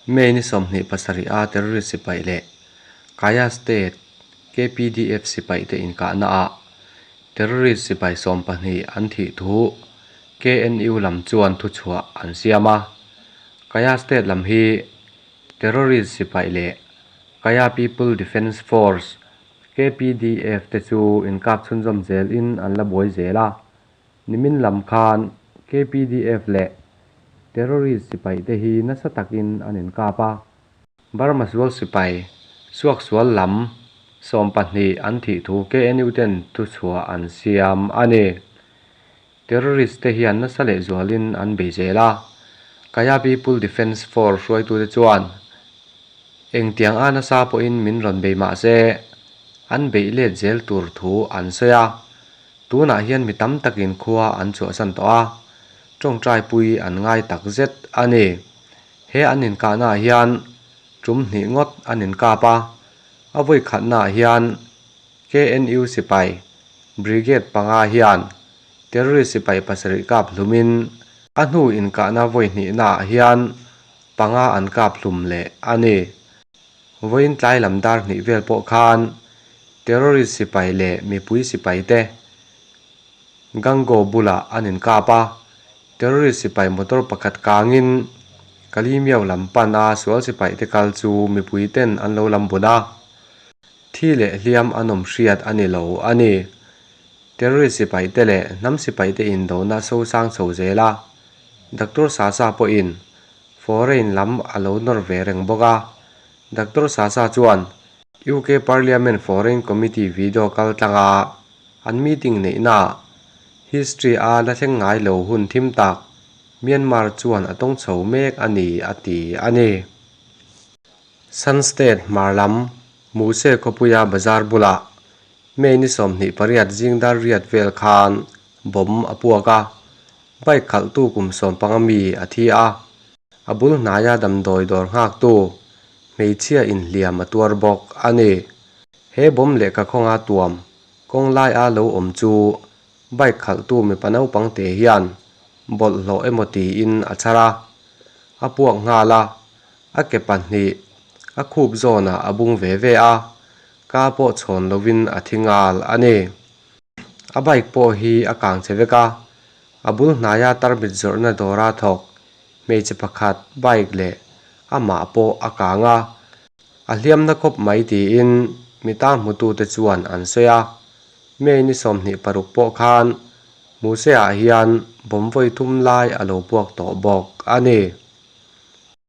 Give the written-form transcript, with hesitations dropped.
May ni 27 a terrorist sipai leh Kayah State KPDF sipai te inkahna ah terrorist sipai 12 an thih thu KNU lam chuan thuchhuah an siam a. Kayah State lam hi terrorist sipai leh Kayah People Defence Force, KPDF, te chu inkap chhunzawm zelin an la buai zel a. Nimin lam khan KPDF leh terrorist sipai te hi nasa takin an inkap a. Burma sual sipai suaksual lam 12 an thih thu KNU ten thuchhuah an siam a ni. Terrorist te hian nasa lehzualin an bei zel a. Kayah People Defence Force hruaitute chuan Engtiang a nasa pawhin min rawn bei mah se, an beih let zel tur thu an sawi a. Tunah hian mi tam takin khua an chhuahsan tawh a, tawngtaipui an ngai tak zet a ni. He an inkahnaah hian tum hnih ngawt an inkap a, a vawi khatnaah hian KNU sipai Brigade panga hian terrorist sipai pasarih kap hlumin a hnu inkahna vawi hnihnaah hian panga an kap hlum leh a ni. Vawiin tlai lam dar hnih vel pawh khan terrorist sipai leh mipui sipai te Gango bulah an inkap a, terrorist sipai motor pakhat kangin Kalimiao lam pan a sual sipai te kal chu mipui ten an lo lam bun a, thi leh hliam an awm hriat a ni lo a ni. Terrorist sipai te leh hnam sipai te indona sosang chho zel a. Doctor Sasa pawhin foreign lam a lo nawr ve reng bawk a. Doctor Sasa chuan UK Parliament Foreign Committee video kal tlanga an meeting neihnaah history a la thleng ngai lo hun thim tak Myanmar chuan a tawng chho mek a ni a ti a ni. Shan State hmar lam Muse khawpuia bazar bulah May ni 28 zing dar riat vel khan bomb a puak a. Bike khalhtu kum 15 mi a thi a, a bul hnaia damdawi dawr nghaktu hmeichhia inhliam a tuar bawk a ni. He bomb lehkha khawnga tuam kawng laia lo awm chu bike khalhtu mipa naupang te hian bawlhhlawh emaw tiin a chhar a, a puak nghal a, a ke pahnih a khup zawnah a bung ve ve a, ka pawh chhawn lovin a thi nghal a ni. A bike pawh hi a kang che vek a, a bul hnaia tarmit zawrhna dawra thawk hmeichhe pakhat bike leh amah pawh a kang a, a hliamna khawp mai tiin mi ta hmutute chuan an sawi a. May ni 26 pawh khan Muse-ah hian bomb vawi thum lai a lo puak tawh bawk a ni.